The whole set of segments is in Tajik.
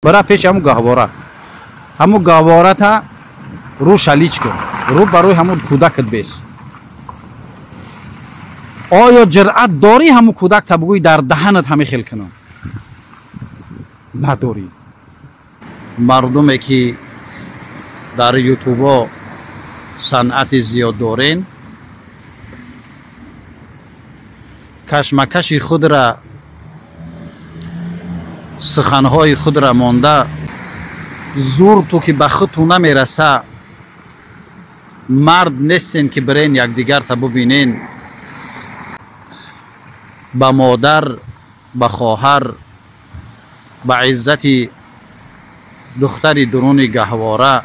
Бара пеши ҳамун гаҳвора, ҳамун гаҳвората рӯ шалич кун, рӯ барои ҳамун кӯдакат бес. Оё ҷуръат дорӣ ҳамун кӯдакта бигӯӣ дар даҳанат ҳаме хел кунам? Надорӣ. Мардуме ки дар ютубо санъати зиёд дорен, кашмакаши худра, суханҳои худра монда, зур ту ки ба худту намераса, мард нестен ки бирен якдигарта бубинен, ба модар, ба хоҳар, ба иззати духтари дуруни гаҳвора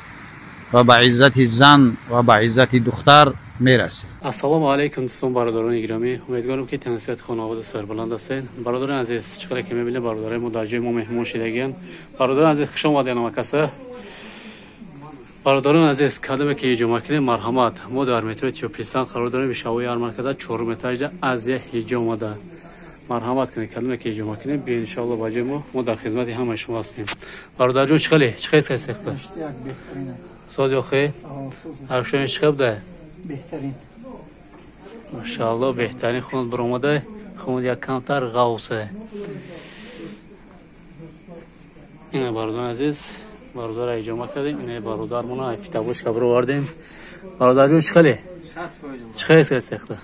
ва ба иззати зан ва ба иззати духтар мерасед. Ассалому алайкум, дӯстон, бародарони гиромӣ. Умедворам ки тансиҳат, хонавода сарбаланд ҳастед. Бародарони азиз, чӣ қадар ки мебинед, бародарои мо дар ҷои мо меҳмон шидагиянд. Бародарони азиз, хуш омадед намакаса. Бародарони азиз, кадоме ки ҳиҷома кунед, марҳамат. Мо дар метрои Тёплисан қарор дорем, бишавои ярмаркада, чорум этажда Азия ҳиҷомада. Марҳамат кунед, кадоме ки ҳиҷома кунед, биёед иншоалло ба ҷои мо. Мо дар хизмати ҳамаи шумо ҳастем. Бародарҷон, чӣ хеле? Чӣ хел сехта? Сози охе? Аршони чӣ хел буда? Беҳтарин. Машаалло, беҳтарин. Хунат баромада, хунат як камтар ғавсе. Ина бародарони азиз, бародарро иҷома кардем, ина бародармона фитабошка баровардем. Бародарҷон, чӣ хеле? Чӣ хел сехта?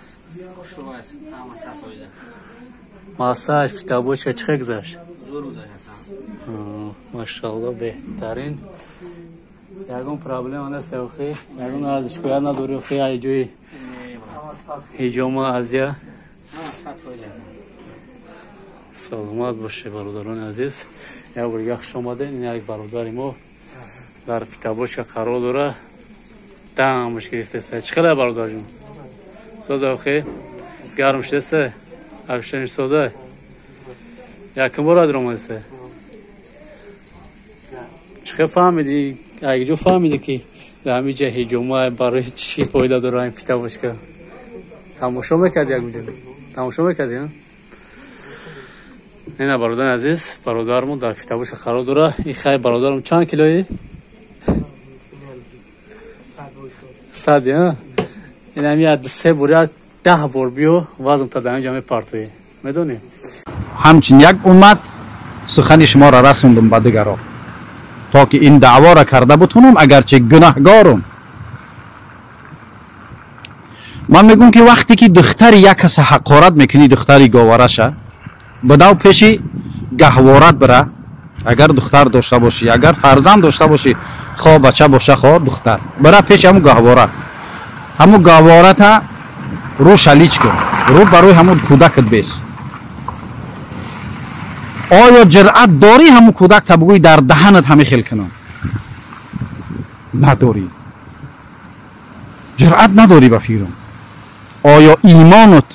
Массаж, фитабошка чӣ хел гузашт? Машаалло, беҳтарин. Ягон проблема нест, охи? Ягон аз шикоят надори, охи, ай ҷои ҳиҷома Азия? Саломат бошед, бародарони азиз. Як бор дига хуш омадед. Ин як бародари мо дар фитабошка қарор дора, дамаш гирифтеста. Чӣ хеле, бародарҷон? Соза, охи? Гарм шудеста? Афшаниш соза? Якум бор адр омадеста? Чӣ хел фаҳмидӣ? Якҷо фаҳмидӣ ки дар ҳамин ҷа ҳиҷома барои чӣ фоида дора ин фитабошка? Тамошо мекардӣ якҷо? Тамошо мекардӣ? Ина бародари азиз, бародармон дар фитабошка қарор дора. Ин хай бародарам чанд килои? Сад, ин ҳами як се бор, як 10 бор биё, вазм та дар ҳамин ҷа мепартоӣ. Медонӣ? Ҳамчин як уммат сухани шуморо расондум ба дигаро, то ки ин даъворо карда бутунам, агарчи гунаҳгорум. Ман мегӯм ки вақте ки духтари як каса ҳақорат мекунӣ, духтари говараша, бадав пеши гаҳворат бира, агар духтар дошта бошӣ, агар фарзанд дошта бошӣ, хо бача боша, хо духтар, бира пеши ҳамун гаҳвора, ҳамун гаҳвората рӯ шалич кун, рӯ барои ҳамун кӯдакат бес. Оё ҷуръат дорӣ ҳамун кӯдакта бигӯӣ дар даҳанат ҳаме хел кунам? Надорӣ. Ҷуръат надорӣ ба фикрам. Оё имонат,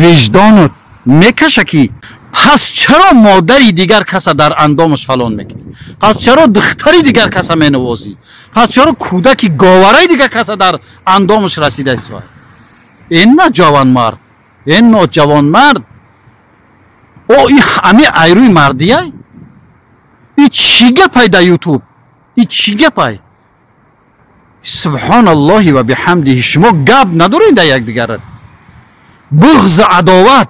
виҷдонат мекаша ки пас чаро модари дигар каса дар андомаш фалон мекунӣ? Пас чаро духтари дигар каса менавозӣ? Пас чаро кӯдаки говараи дигар каса дар андомаш расидааст? Вай ин ноҷавонмард, ин ноҷавонмард. О, и ҳами айрӯи мардияй? И чӣ гапай дар ютуб? И чӣ гапай? Субҳоналлоҳи ва биҳамдиҳи, шумо гап надоред дар якдигарат. Буғзу адоват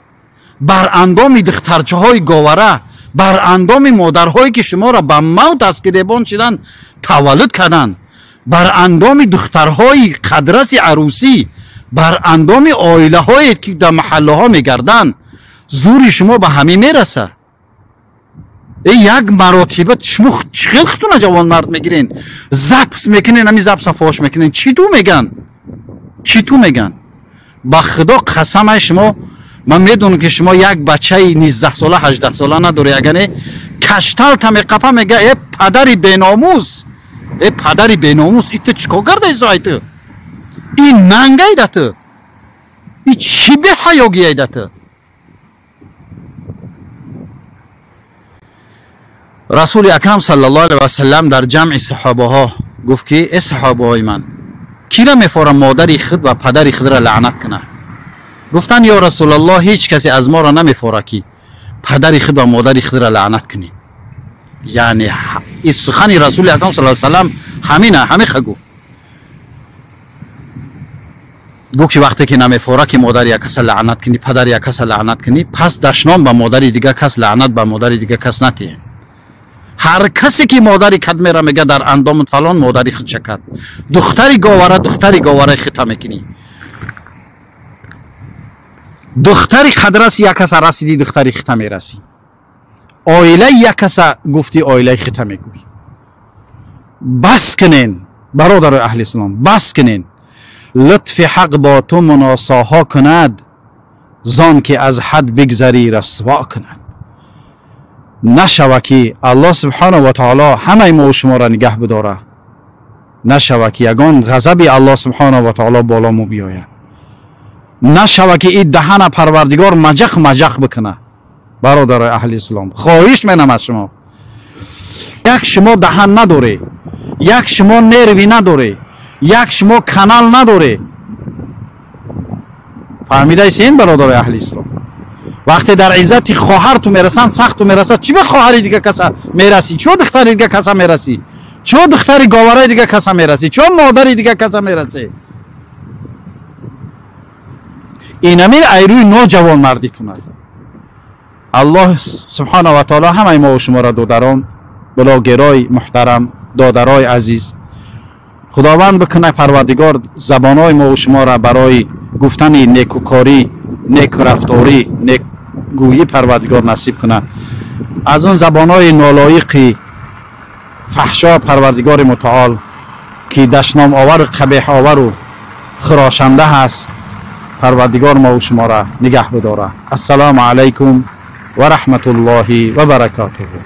бар андоми духтарчаҳои говара, бар андоми модарҳое ки шуморо ба мавт аз гиребон шидан таваллуд карданд, бар андоми духтарҳои қадраси арӯсӣ, бар андоми оилаҳое ки дар маҳаллаҳо мегарданд, зури шумо ба ҳамин мераса. Э, як маротиба шумо чӣ хел худтона ҷавонмард мегирен, запс мекунен, ҳамин запса фош мекунен. Чӣ ту меган? Чӣ ту меган? Ба худо қасамай, шумо, ман медонам ки шумо як бачаи 19 сола, 18 сола надоред, агаре кашталта меқапа, мега: э падари беномус, э падари беномус, и ту чӣ кор кардаи? Ай ту ин нангайда ту, и чӣ беҳаёгиайда ту? Расули акрам саллаллоҳу алайҳи васаллам дар ҷамъи саҳобаҳо гуфт ки э саҳобаҳои ман, кира мефорам модари худ ва падари худро лаънат кунад? Гуфтанд: ё расулаллоҳ, ҳеҷ касе аз моро намефора ки падари худ ва модари худро лаънат кунем. Яъне ин сухани Расули Акрам саллаллоҳу алайҳи васаллам ҳамина ҳамиха гуфт. Гуфт ки вақте ки намефора ки модари як каса лаънат кунӣ, падари як каса лаънат кунӣ, пас дашном ба модари дига кас, лаънат ба модари дига кас натиҳ. Ҳар касе ки модари кад мера мега дар андомат фалон модари худ чакад. Духтари говара, духтари говараи хита мекунӣ. Духтари қадраси як каса расидӣ, духтари хита мерасӣ. Оилаи як каса гуфтӣ, оилаи хита мегӯӣ. Бас кунен бародарои аҳли ислом, бас кунен. Лутфи ҳақ бо ту муносоҳо кунад, зон ки аз ҳад бигзарӣ расво кунад. Нашава ки Аллоҳ субҳанаҳу ва таоло ҳамаи мо шуморо нигаҳ бидора. Нашава ки ягон ғазаби Аллоҳ субҳанаҳу ва таоло боло мо биёяд. Нашава ки ин даҳана Парвардигор маҷақ маҷақ бикуна. Бародарои аҳли ислом, хоҳиш менам аз шумо, як шумо даҳан надоре, як шумо нерви надоре, як шумо канал надоре. Фаҳмидаисен бародарои аҳли ислом? Вақте дар иззати хоҳар ту мерасанд, сахт ту мерасад, чӣ ба хоҳари дига каса мерасӣ? Чӣ духтари дига каса мерасӣ? Чӣ духтари говараи дига каса мерасӣ? Чӣ модари дига каса мерасӣ? Инамин айрӯи ноҷавонмардӣ кунад. Аллоҳ субҳанаҳу ва таоло ҳамаи мо шуморо додарон, блогерои муҳтарам, додарои азиз, Худованд бикунад Парвардигор забонҳои мо шуморо барои гуфтани некукорӣ, некрафторӣ, некгӯйӣ Парвардигор насиб кунад. Аз он забонҳои нолоиқи фаҳшо Парвардигори мутаол ки дашномовару қабеҳовару хирошанда ҳаст, Парвардигор мо шуморо нигаҳ бидорад. Ассалому алайкум ва раҳматуллоҳи ва баракотуҳу.